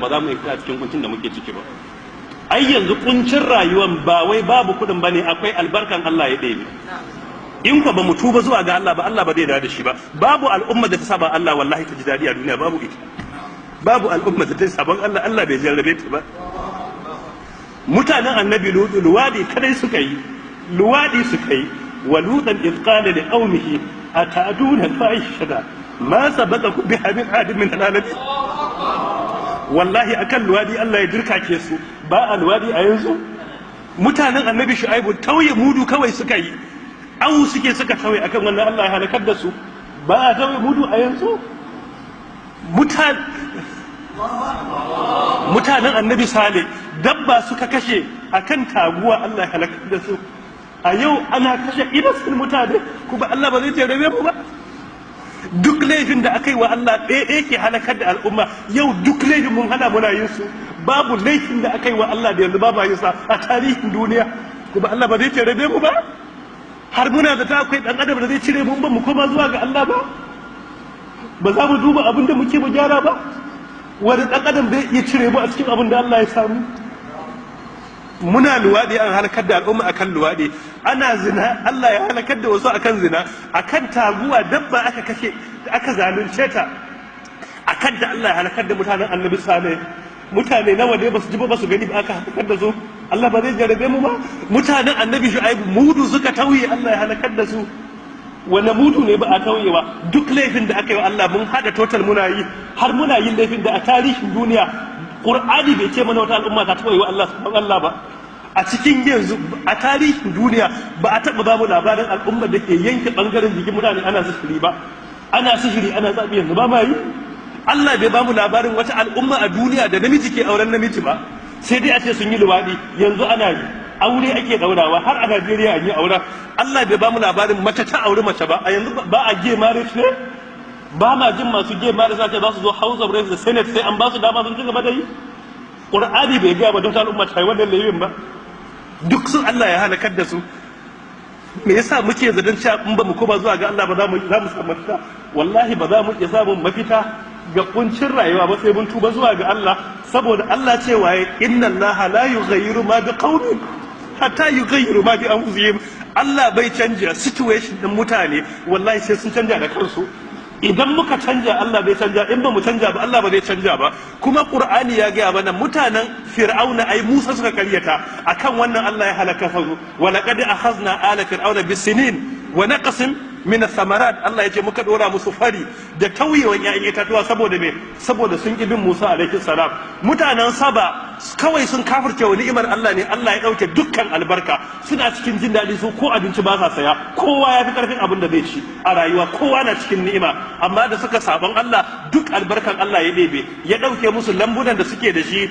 Ba za mu yi a cikin kuncin da muke ciki ba. Ai yanzu kuncin rayuwan ba wai babu kuɗin bane, akwai albarkan Allah ya ɗebe. In ko ba mu tuba zuwa ga Allah ba, Allah ba zai dawo da shi ba. Babu al'umma da ta saba Allah wallahi ta ji daɗi a duniya, babu ita. Babu al'umma da ta saban Allah, Allah bai jarrabe ta ba. Mutanen Annabi Lutu luwadi kadai suka yi, luwadi suka yi. Wa lutan idh qala li qaumihi ata'duna al-fahishata ma sabaqakum biha min ahadin min al-alamin. Wallahi akan luwadi Allah ya dirkake su. Ba a luwadi a yanzu? Mutanen Annabi Shu'aibu tauye mudu kawai suka yi, awu suke suka tauye, akan wannan Allah ya halakar da su. Ba a tauye mudu a yanzu? Mutanen Annabi Sale dabba suka kashe akan taguwa, Allah ya halakar da su. A yau ana kashe innocent mutane kuma Allah ba zai jarabe mu ba. Duk laifin da aka yi wa Allah ɗaya ɗaya ke halakar da al'umma. Yau duk laifin mun hana muna yin su. Babu laifin da aka yi wa Allah da yanzu babu yin sa a tarihin duniya, kuma Allah ba zai jarabe mu ba. Har muna da ta akwai ɗan adam da zai cire mu ba mu koma zuwa ga Allah ba, ba za mu duba abin da muke mu gyara ba. Wani ɗan adam zai iya cire mu a cikin abin da Allah ya samu? Muna luwaɗi, an halakar da al'umma akan luwaɗi. Ana zina, Allah ya halakar da wasu akan zina. Akan taguwa, dabba aka kashe, aka zalunce ta, akan da Allah ya halakar da mutanen Annabi Saleh. Mutane nawa ne basu ji ba basu gani ba aka halakar da su? Allah ba zai jarabe mu ba? Mutanen Annabi Shu'aibu mudu suka tauye, Allah ya halakar da su. Wani mudu ne ba a tauyewa? Duk laifin da aka yi wa Allah mun hada total muna yi. Har muna yin laifin da a tarihin duniya Qur'ani bai ce mana wata al'umma ta taɓa yi wa Allah sabon Allah ba. A cikin yanzu a tarihin duniya ba a taɓa ba mu labarin al'ummar da ke yanke ɓangaren jikin mutane ana sihiri ba. Ana sihiri, ana tsafi, yanzu ba ma yi. Allah bai ba mu labarin wata al'umma a duniya da namiji ke auren namiji ba, sai dai a ce sun yi luwaɗi. Yanzu ana yi, aure ake ɗaurawa, har a Najeriya an yi auren. Allah bai ba mu labarin mace ta auri mace ba. A yanzu ba a gay marriage ne? Ba ma jin masu gay marriage za su zo House of Reps da Senate sai an ba su dama sun ci gaba da yi? Qur'ani bai gaya ba don al'umma ta yi wannan laifin ba. Duk sun Allah ya halakar da su. Me yasa muke zaton cewa in ba mu koma zuwa ga Allah ba za mu samu mafita? Wallahi ba za mu iya samun mafita ga kuncin rayuwa ba sai mun tuba zuwa ga Allah, saboda Allah cewa ya inna Allah la yughayyiru ma bi qaumin hatta yughayyiru ma bi anfusihim. Allah bai canja situation din mutane wallahi sai sun canja da kansu. Idan muka canja, Allah bai canja. In ba mu canja ba, Allah ba zai canja ba. Kuma Qur'ani ya gaya mana mutanen Fir'auna ai Musa suka karyata, akan wannan Allah ya halaka su. Wa laqad akhadna ala fir'auna bisinin wa naqsin min thamarat. Allah ya ce muka dora musu fari da tauyewan ƴaƴan itatuwa. Saboda me? Saboda sun ƙi bin Musa alaihi salam. Mutanen Saba kawai sun kafirce wa ni'imar Allah ne, Allah ya dauke dukkan albarka. Suna cikin jin daɗi, su ko abinci ba sa saya, kowa ya fi karfin abin da zai ci a rayuwa, kowa na cikin ni'ima. Amma da suka sabon Allah, duk albarkan Allah ya ɗebe, ya dauke musu lambunan da suke da shi,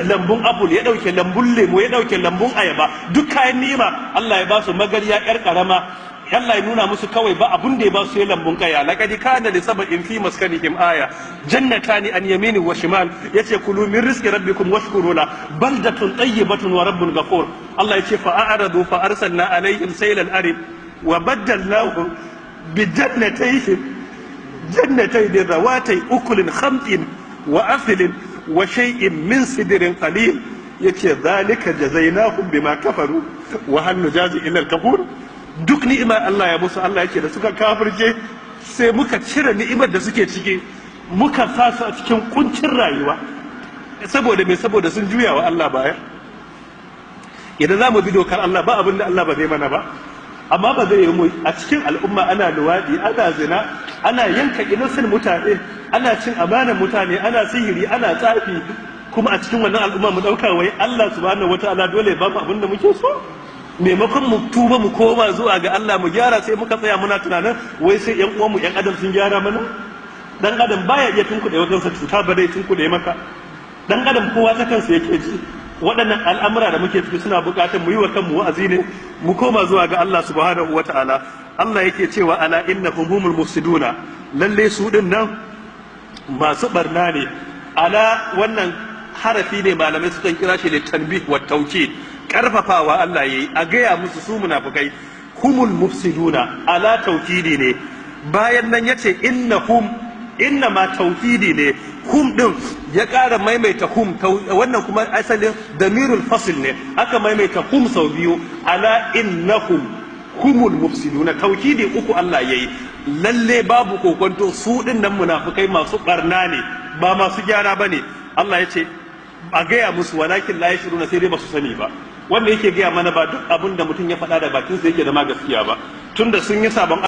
lambun apple ya dauke, lambun lemo ya dauke, lambun ayaba, duk kayan ni'ima. Allah ya ba su magarya yar karama. Allah ya nuna musu kawai ba abun da ya ba su ya lambun kaya. Laqad kana li sab'in fi maskanihim aya jannatani an yamini wa shimal. Yace kulu min rizqi rabbikum washkuru la baldatun tayyibatun wa rabbun ghafur. Allah yace fa a'radu fa arsalna alaihim saylal arim wa baddalnahum bi jannatayhim jannatayn rawatay ukulin khamtin wa athlin wa shay'in min sidrin qalil. Yace zalika jazainahum bima kafaru wa hal nujazi illa al-kafur. Duk ni'imar Allah ya musu, Allah yake da suka kafirce sai muka cire ni'imar da suke ciki, muka sa su a cikin kuncin rayuwa. Saboda me? Saboda sun juya wa Allah baya. Idan za mu bi dokar Allah, ba abin da Allah ba zai mana ba. Amma ba zai yi mu a cikin al'umma ana luwaɗi, ana zina, ana yanka innocent mutane, ana cin amanar mutane, ana sihiri, ana tsafi, kuma a cikin wannan al'umma mu ɗauka wai Allah subhanahu wataala dole ya ba mu abin da muke so. Maimakon mu tuba mu koma zuwa ga Allah mu gyara, sai muka tsaya muna tunanin wai sai yan uwanmu yan adam sun gyara mana. Dan adam baya iya tunkuɗe wa kansa cuta, ba dai tunkuɗe maka. Dan adam kowa ta kansa yake ji. Waɗannan al'amura da muke ciki suna buƙatar mu yi wa kanmu wa'azi ne, mu koma zuwa ga Allah subhanahu wata'ala. Allah yake cewa ala innahum humul mufsiduna, lalle su din nan masu barna ne. Ala wannan harafi ne, malamai sukan kira shi litanbih wa tawkid, karfafawa Allah yayi a gaya musu su munafukai humul mufsiduna. Ala tawkidi ne. Bayan nan yace innahum, inna ma tawkidi ne. Hum din ya ƙara maimaita hum, wannan kuma asalin damirul fasl ne, aka maimaita hum sau biyu. Ala innahum humul mufsiduna, taukidi uku Allah yayi. Lalle babu kokonto su din nan munafukai masu barna ne, ba masu gyara bane. Allah ya ce a gaya musu, walakin la yashuruna, sai dai ba su sani ba. Wanda yake gaya mana ba duk abin da mutum ya faɗa da bakinsa yake da ma gaskiya ba, tunda sun yi sabon